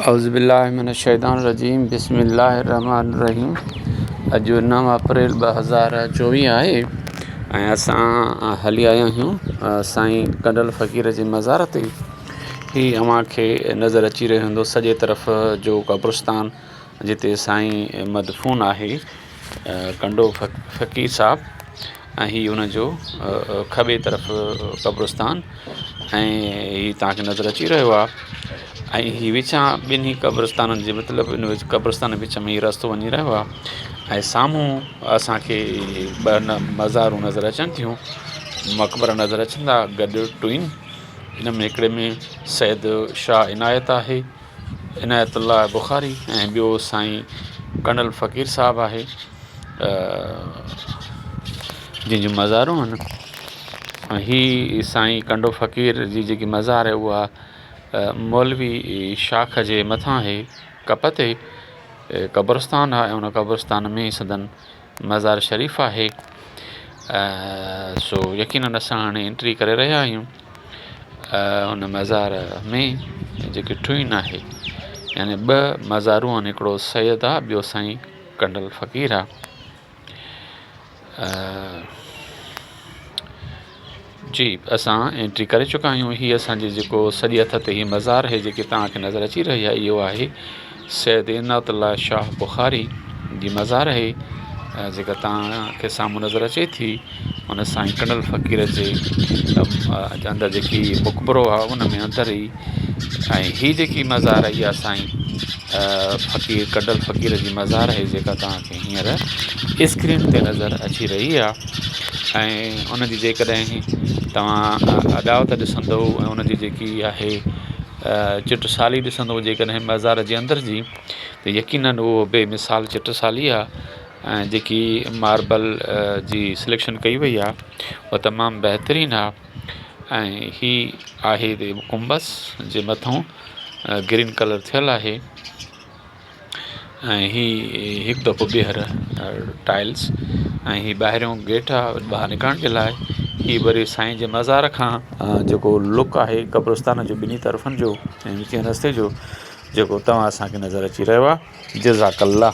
اعوذ بالله من الشيطان الرجيم بسم الله الرحمن الرحيم اڄ نو اپريل 2024 آهي ۽ اسان هلي آيا آهيون سائين ڪنڊل فقير جي مزار تي. هي اوهان کي نظر اچي رهيو هوندو سڄي طرف جو قبرستان جتي سائين مدفون آهي ڪنڊو فقير صاحب ۽ هي ان جو کٻي طرف قبرستان ۽ هي توهان کي نظر اچي رهيو آهي ۽ هي وچان ٻنهي قبرستانن جي مطلب ان قبرستان جي وچ ۾ هي رستو وڃي رهيو آهي ۽ سامهون اسانکي ٻه مزارون نظر اچن ٿيون مقبرا نظر اچن ٿا گڏ ٽوئن ان ۾ هڪڙي ۾ سيد شاهه عنايت آهي عنايت الله بخاري ۽ ٻيو سائين ڪنڊل فقير صاحب آهي جنهن جون مزارون آهن ۽ هي سائين ڪنڊو فقير جي جيڪي مزار آهي اها مولوي شاخ جي مٿان آهي ڪپ تي قبرستان آهي ان قبرستان ۾ سندن مزار شريف آهي سو يقينن اسان هاڻي انٽري ڪري رهيا آهيون ان مزار ۾ جيڪي ٽوئن آهي يعني ٻه مزارون آهن هڪڙو سيد آهي ٻيو سائين ڪنڊل فقير آهي جي اسان انٽري ڪري چڪا آهيون هي اسان جي جيڪو سڄي هٿ تي هي مزار آهي جيڪي توهان کي نظر اچي رهي آهي اهو آهي سيد عنایت الله شاهه بخاري جي مزار آهي جيڪا توهان کي سامهون نظر اچي ٿي ان سائين ڪنڊل فقير جي اندر جيڪي مقبرو آهي ان ۾ اندر ئي ۽ هي جيڪي مزار آهي اها سائين فقير ڪنڊل فقير جي مزار آهي جيڪا توهان کي هينئر اسڪرين تي نظر اچي رهي آهي ۽ ان جي جيڪڏهن توهان اڏاوت ڏسندو ۽ ان جي جيڪي آهي چٽسالي ڏسندو جيڪڏهن مزار جي اندر جي ته يقينن اهو بي مثال چٽسالي آهي ۽ جيڪي ماربل جي سليڪشن ڪئي وئي آهي اها تمام بهترين آهي ۽ هي آهي گنبذ جي مٿان گرين ڪلر ٿيل آهي ۽ هي هڪ دفعو ٻيهر ٽائلس ۽ هي ٻاهريون گيٽ آ ٻاهر نڪرڻ جي لاء هي وري سائين جي مزار کان جيڪو لڪ آهي قبرستان جو ٻنهي طرفن جو ۽ وچين رستي جو جيڪو توهان اسان کي نظر اچي رهيو آ جزاڪ الله.